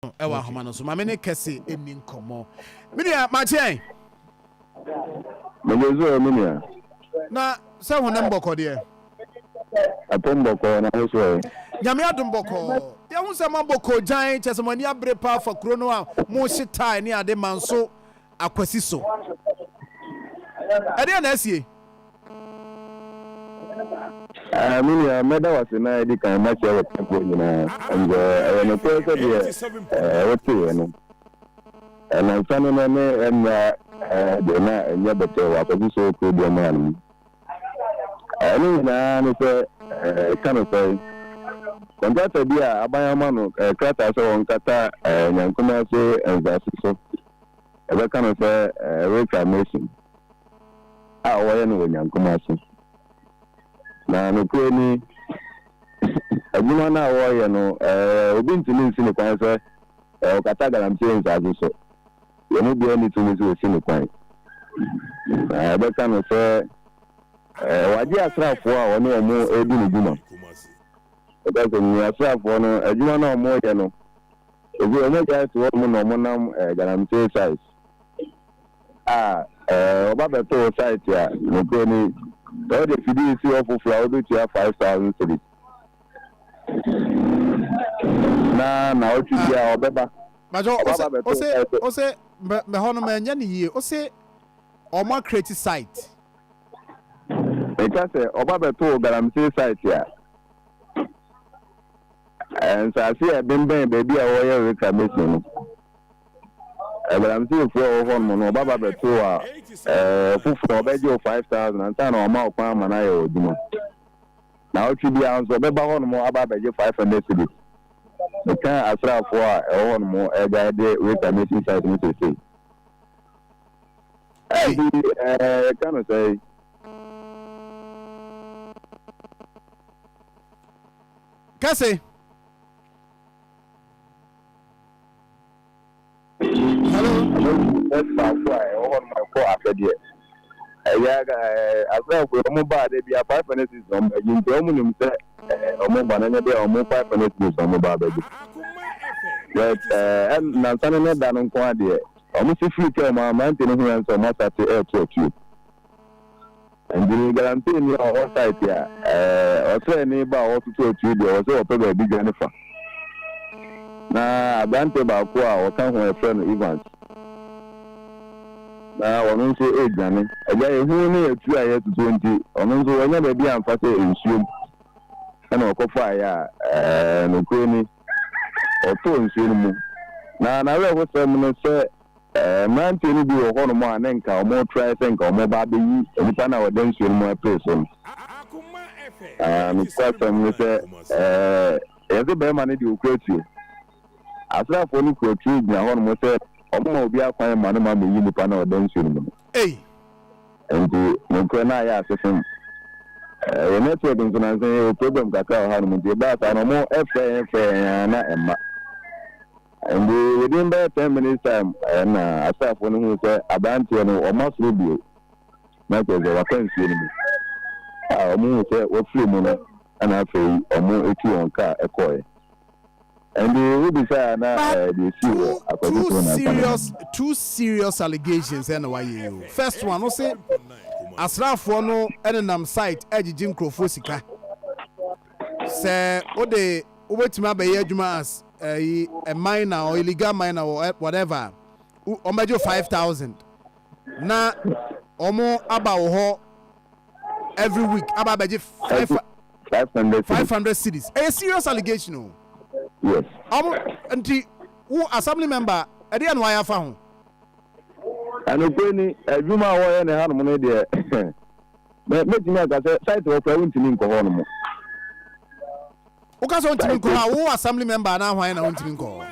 Ɛwɔ ahoma no so ma me ne kɛse ɛni nkɔmmɔ. Me nua, makyeɛn. Mede so me nua. Na sɛ honam bɔkɔ deɛ? Ɛpom bɔkɔɔ na wo so ɛ? Nyame adom bɔkɔɔ. Yɛhu sɛ moabɔ koogyan, kyerɛ sɛ mo ani abere paa fa kuro no a mohye tae ne ade manso akwasi so. Ɛdeɛn na asie? Ah, me nua, mɛda wo ase na adi kan makyia w'atiefoɔ nyinaa. Ɛnde ɛyɛ nokorɛ sɛ deɛ eh, woteeɛ no, nnansa no na ne ɛnna eh, deɛ na ɛnyɛ bɛtɛɛ wɔ akwasi so kurodua mu hanom. Ɛno nyinaa ne sɛ eh, ka no sɛe. Kɔntrata bi a aban ama no eh, krataa sɛ wɔnkata eh, Nyankoma ase nsase so, ɛbɛka no sɛ eh, reclamation. a wɔyɛ no wɔ Nyankoma so. Na nokorɛ ni, adwuma no a wɔreyɛ no, obi ntumi nsi no kwan sɛ ɔkata galamsey nsaase so. Yɛn mu biara nni tumi sɛ ɔsi no kwan. Na ɛbɛka no sɛ wɔagye asraafoɔ a wɔne wɔn redi no dwuma. Ɛka sɛ nea asraafoɔ no, adwuma no a wɔreyɛ no, ɛsɛ wɔn agyae to hɔ na wɔnam galamsey size. A Wɔba bɛto wo site a, nokorɛ ni, sɛ wode afidie si hɔ foforɔ a, wobɛtua 5,000 cedis. Na naawɔtwe biara ɔbɛba. Bàjọ́ Ɔba ose ba bɛto wo ose site. ose mɛ hɔ no mɛ nyɛ ne yie ose ɔmo akreti site. Meka sɛ ɔba bɛto wo galamsey site a, nsaase a ɛbembɛn baabi a wɔyɛ reclamation no. Galamseyfoɔ a wɔwɔ hɔnom no, wɔba ba bɛto wo a, foforɔ ɔbɛgye wo 5,000 ansa na wama wo kwan ama no ayɛ w'adwuma. Naawɔtwe biara nso, ɔbɛba hɔnom aba abɛgye 500 cedis. Meka asraafoɔ a ɛwɔ hɔnom ɛguide reclamation site no seesei. Hey! Nti yɛka no sɛe. Kɛse. Hello. Ɛno baako a ɛwɔ hɔ nom ɛkɔ ahwɛdeɛ. Ɛyɛ asraafo yi wɔn ba de bia 500 cedis na wɔn bɛgye nti wɔn nim sɛ wɔn ba no ɛnyɛ deɛ wɔn 500 cedis na wɔn ba abɛgye. But nansa no ne da no nko adeɛ wɔn si firi kaa mu a mmerante no hu yɛn sɛ wɔn asate ɛreto atuo. Nti galamsey ni a ɔwɔ site a ɔsraani ba a ɔretoto atuo deɛ ɔwɔ sɛ ɔpɛ baabi dwane fa. Na aberante baako a ɔka ho a yɛfrɛ no Evans, na ɔno nso redwane. Agya ehu ne atuo a yɛretoto nti, ɔno nso wanya baabi amfa sɛ nsuom ɛna ɔkɔfaeɛ a nokorɛ ni, ɔtɔɔ nsuo no mu. Na n'awerɛhosɛm ne sɛ Mmeranteɛ no bi wɔ hɔnom a na nka wɔretrae sɛ nka wɔreba abɛyi nnipa no a wɔda nsuo no mu apue so no. Nokwasɛm ne sɛ, yɛse barima no deɛ ɔkura tuo. Asraafoɔ no kura tuo gyina hɔnom sɛ wɔmma obiara kwan mma no mma mmɛyi nnipa no a wɔda nsuo no mu no. Nti nokorɛ na ayɛ ase fem. Yɛn network nso nansa yi yɛwɔ problem kakra wɔ hanom nti ɛbaa saa no wɔfrɛ yɛn frɛ yɛn ara na ɛmma. Nti within bɛyɛ 10 minutes time na asraafoɔ no huu sɛ aberanteɛ no ɔma soro bio, na kyerɛ sɛ waka nsuo no mu. A wɔn huu sɛ wafiri mu no, ɛna afei wɔn etu wɔn kaa ɛkɔɔɛ. Nti wobisa a na But deɛ esii wɔ two Akwasi two so nansa no. serious two serious allegations ɛna wayɛ yi o. First one, ɔse asraafoɔ no ɛnenam site ɛgyegye nkurɔfoɔ sika. Sɛ wode wobɛtumi abɛyɛ adwuma as ɛyi a miner or illegal miner or whatever, wɔn bɛgye 5,000 na wɔn aba wɔ hɔ every week aba abɛgye five 500 five cedis. hundred cedis. Ɛyɛ serious allegation o. Yes. Ɔmo nti wo assembly member, ɛdeɛ na wayɛ afa ho? Ɛnokorɛ ni, adwuma a wɔyɛ ne hanom no deɛ, mɛtumi aka sɛ site wɔ koraa wontumi nkɔ hɔ nom. Woka sɛ wontumi nkɔ hɔ a, wo assembly member anaa hwan na wontumi nkɔ hɔ?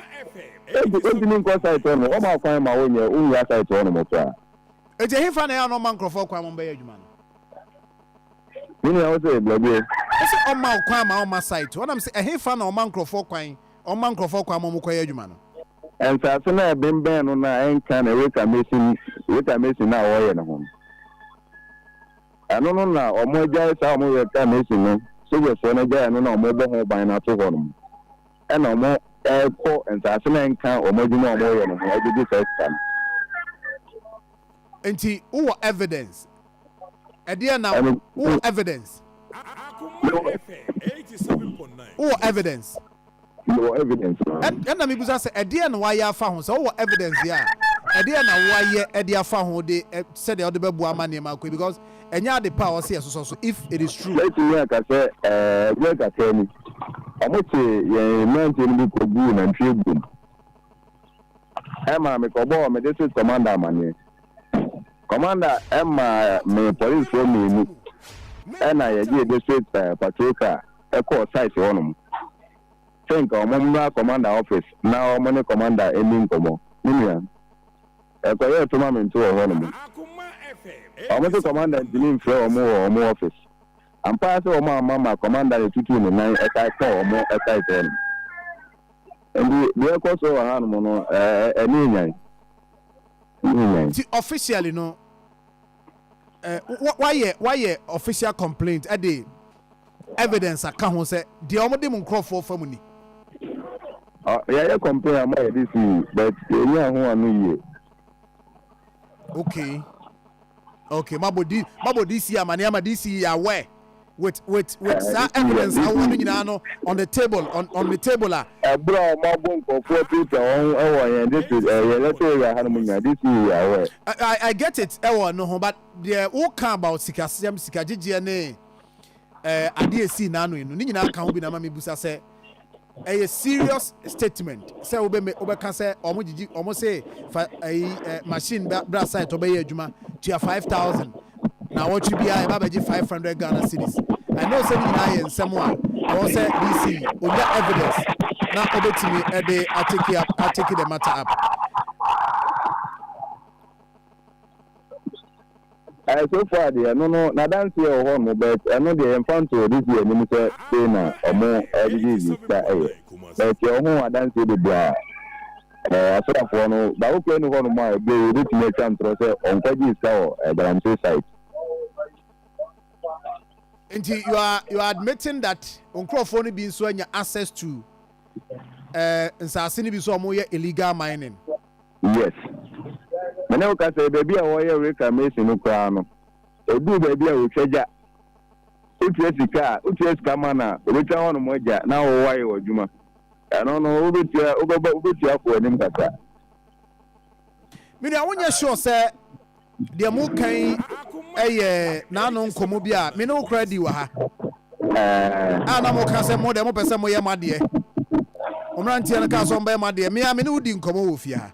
Wontumi nkɔ site hɔ nom, wɔma kwan ma wonyɛ wonwura site hɔ nom koraa. Eti ɛhefa na ɛyɛ a na ɔma nkurɔfoɔ kwan ma ɔmbɛyɛ adwuma no? Me nua, wo sɛ blabie? Wo sɛ ɔma wo kwan ma ɔma site hɔ, nam sɛ ɛhefa na ɔma nkurɔfoɔ kwan ɔma nkurɔfoɔ kwan ma ɔmo kɔyɛ adwuma no? Nsase no a ɛbembɛn no na ɛnka ne reclamation no a wɔreyɛ no ho no. Ɛno no na wɔn agyae saa wɔn reclamation no, sogyɛfoɔ no agyae ɛno na wɔn bɔ ho ban no ato hɔ nom. Ɛna wɔn ɛkɔ nsaase no a ɛnka wɔn adwuma a wɔyɛ no ho ɛgyegye saa sika no. Nti wowɔ evidence? Ɛdeɛ na wowɔ evidence? Wowɔ evidence? Mewɔ evidence paa. Ɛna mebisa sɛ ɛdeɛn na wayɛ afa ho? Sɛ wowɔ evidence deɛ a, ɛdeɛn na woayɛ de afa ho de sɛdeɛ wode bɛboa ama nneɛma akɔ yie? Because ɛnyɛ ade pa a ɔse yɛsosɔ so if it is true. Mɛtumi aka sɛ ɛberɛ kakra ni, wɔkyee yɛn mmeranteɛ no bi kɔguu nantwie buo mu. Ɛmaa mekɔbɔɔ me district commander amaneɛ. Commander maa me policefoɔ mmienu ɛna yɛgyee district patrol car kɔɔ site hɔnom sɛ nka wɔn mmra commander office na wɔn ne commander nni nkɔmmɔ. Me nua, ɛkɔyɛɛ to ma mente wɔ hɔnom. Wɔn se commander ntumi mfrɛ wɔn wɔ wɔn office. Ampa ara sɛ wɔn amma ma commander na etutuu ne nan san kɔɔ wɔn site hɔnom. Nti deɛ ɛkɔ so wɔ hanom no, ɛne nyan. Ɛne nyan. Nti officially no, wayɛ wayɛ official complaint ɛde evidence aka ho sɛ deɛ wɔn de mo nkorɔfoɔ fa mu ni. Yɛayɛ complaint ama yɛde si but yɛnyaa ho ano yie. Okay. Okay, mabɔ D mabɔ DC amaneɛ ama DC yɛ aware with with with saa evidence ahoɔ no nyinaa no on the table on the table a. Ɛberɛ a wɔn abɔ nkurɔfoɔ atiatia wɔn ho wɔ yɛn district ɛɛ yɛn electoral area hanom nyinaa DC yɛ aware. I get it ɛwɔ no ho but deɛ woka about sikasɛm sikagyegyeɛ ne ɛɛ adeɛ esii n'ano yi no ne nyinaa ka ho bi na ama mebusa sɛ ɛyɛ serious statement sɛ wobɛ me wobɛka sɛ ɔmo gyigyi ɔmo se fa ɛyi ɛ machine bra bra site ɔbɛyɛ adwuma tua 5,000 na awɔtwe biara yɛba abɛgye 500 Ghana cedis. I know sɛ ne nyinaa yɛ nsɛm a ɛwɔ sɛ DC onya evidence na ɔbɛtumi ɛde atake up atake the matter up. Eh so far deɛ ɛno no n'adanseɛ wɔ hɔ nom but ɛno deɛ yɛmfa ntoo this year anim sɛ sei na ɔmo ɛgyegye sika ɛyɛ but yɛwɔ ho adanseɛ bebree a eh asraafoɔ no baako koraa nni hɔ nom a ɛberɛ yi obetumi atwa ntorɔ sɛ ɔnkɔgyee sika wɔ eh galamsey site. Nti you are you are admitting that nkurɔfoɔ no bi nso anya access to eh nsaase no bi so a wɔyɛ illegal mining. Yes. Me ne wo kasa yi, baabi a wɔyɛ reclamation no koraa no, ɛduu baabi a wɔtwa gya. Wotua sika a, wotua sika ma no a, wɔbɛtwa hɔnom agya na wo wayɛ w'adwuma. Ɛno no, wobɛtua, wobɛba, wobɛtua akɔ w'anim kakra. Me nua, wonyɛ sure sɛ deɛ moka yi yɛ n'ano nkɔmmɔ bi a me ne wo koraa dii wɔ ha a na moka sɛ mo deɛ mopɛ sɛ moyɛ mo adeɛ. Mmeranteɛ no kaa sɛ ɔmbɛyɛ mo adeɛ. Me a me ne wo di nkɔmmɔ wɔ fie ha.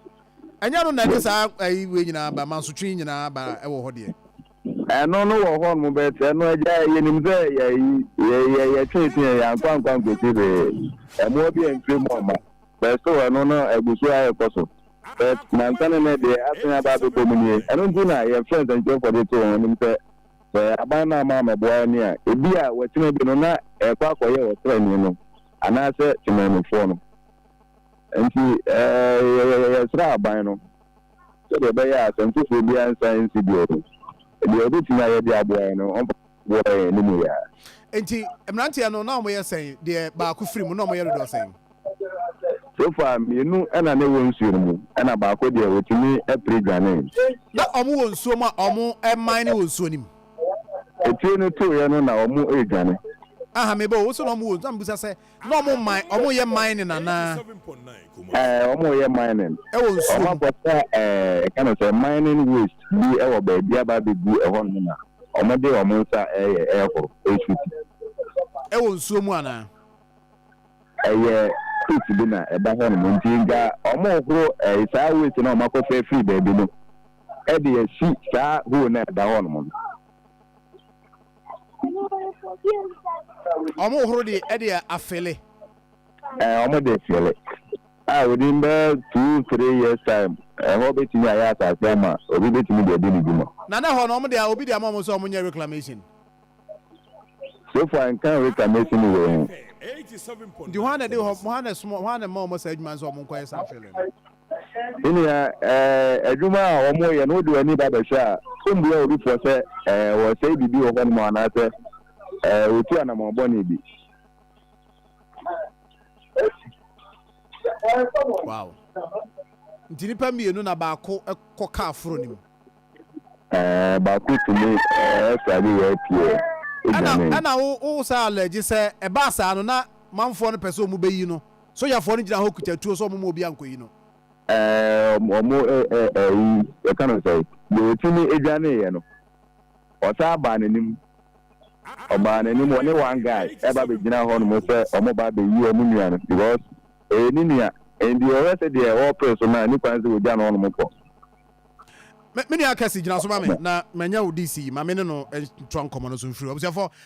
Ɛnyɛ no na ɛde saa ayi wei nyinaa ba, mansotwe yi nyinaa ba ɛwɔ hɔ deɛ. Ɛno no wɔ hɔ nom but ɛno agya yɛnim sɛ yɛyi yɛ yɛtwe twe yɛ ankɔ ankɔ ankɔsi hwee. Ɛmmoa bi amfiri mu amma. But still ɛno no agu so a ɛkɔ so. But nansa ne nnɛ deɛ asan aba abɛbɔ mu nie. Ɛno nti na yɛfrɛ nsɛnkyerɛfoɔ de to wɔn anim sɛ, sɛ aban no amma ammɛboa yɛn a, ebia wɔakyina bi no na ɛrekɔ akɔyɛ ɔsraani no anaasɛ temanmufoɔ no. Nti yɛsrɛ aban no sɛdeɛ ɛbɛyɛ a asɛm foforɔ biara nsan nsi bio no, deɛ ɔbɛtumi ayɛ de aboa yɛn no, ɔmfa mmoa yɛn anim yi ara. Nti mmeranteɛ no na wɔyɛ sɛn? Deɛ baako firi mu na wɔyɛ dodoɔ sɛn? So far mmienu na na ɛwɔ nsuo no mu ɛna baako deɛ ɔtumi pere dwanee. Na wɔn wɔ nsuo mu a wɔn mine wɔ nsuo no mu. Etuo no toeɛ no na wɔn redwane. Aha me ba o, wo se na wɔn wɔ nsuo, na me bisa sɛ na wɔn mine, wɔn yɛ mining anaa? Ɛɛ wɔn yɛ mining. Ɛwɔ nsuo mu. Wɔn akɔsa ɛɛ yɛka no sɛ mining waste bi ɛwɔ baabi aba abɛgu ɛhɔ nom na wɔn de wɔn nsa ɛɛyɛ ɛɛhoro ɛɛshuti. Ɛwɔ nsuo mu anaa? Ɛyɛ pit bi na ɛda hɔ nom nti nka wɔrehoro ɛɛ saa waste no a wɔakɔfa afiri baabi no ɛde asi saa hole no a ɛda hɔ nom no. Wɔrehoro de ɛde afele. Ɛɛ wɔde fele a within bɛyɛ 2, 3 years time ɛhɔ bɛtumi ayɛ asase ama obi bɛtumi de adi ne dwuma. Na na ɛhɔ no wɔn de obi de ama wɔn sɛ wɔnyɛ reclamation. So far nka reclamation wei ho. Nti hwan na ɛde hɔ hwan na ɛsoma hwan na ɛma wɔn saa adwuma no sɛ wɔn nkɔyɛ saa filling no? Me nua, ɛɛ adwuma a wɔyɛ no wode w'ani ba bɛhwɛ a, wommua obi fɔ sɛ ɛɛ wɔsɛe biribi wɔ hɔnom anaasɛ ɛɛ wɔtu anammɔn bɔne bi. Wow. Nti nipa mmienu na baako kɔ kaa foro no mu. Ɛɛ, baako tumi ɛsrade yɛ pie Ɛna edwane. Ɛna wo saa alɛgye sɛ ɛbaa saa no na manfoɔ no pɛ sɛ ɔmo bɛyi no, sogyafoɔ no gyina hɔ kuta tuo sɛ ɔmo ma obi ankɔyi no. Ɛɛ, ɔmo ɛ ɛ ɛyi yɛka no sɛ deɛ otumi edwane yɛ no, ɔsan baa n'anim, ɔbaa n'anim, ɔne one guy ɛba bɛgyina hɔ nom sɛ ɔmo ba bɛyi ɔmo nua no because ɛyɛ ne nua, nti ɔhwɛ sɛ deɛ ɔɔpere so na ne kwan sɛ ogya no ɔnom kɔ. Me nua kɛse gyina so ma me na manya wo DC yi ma me ne no ntoa nkɔmmɔ no so mfiri abusuafoɔ.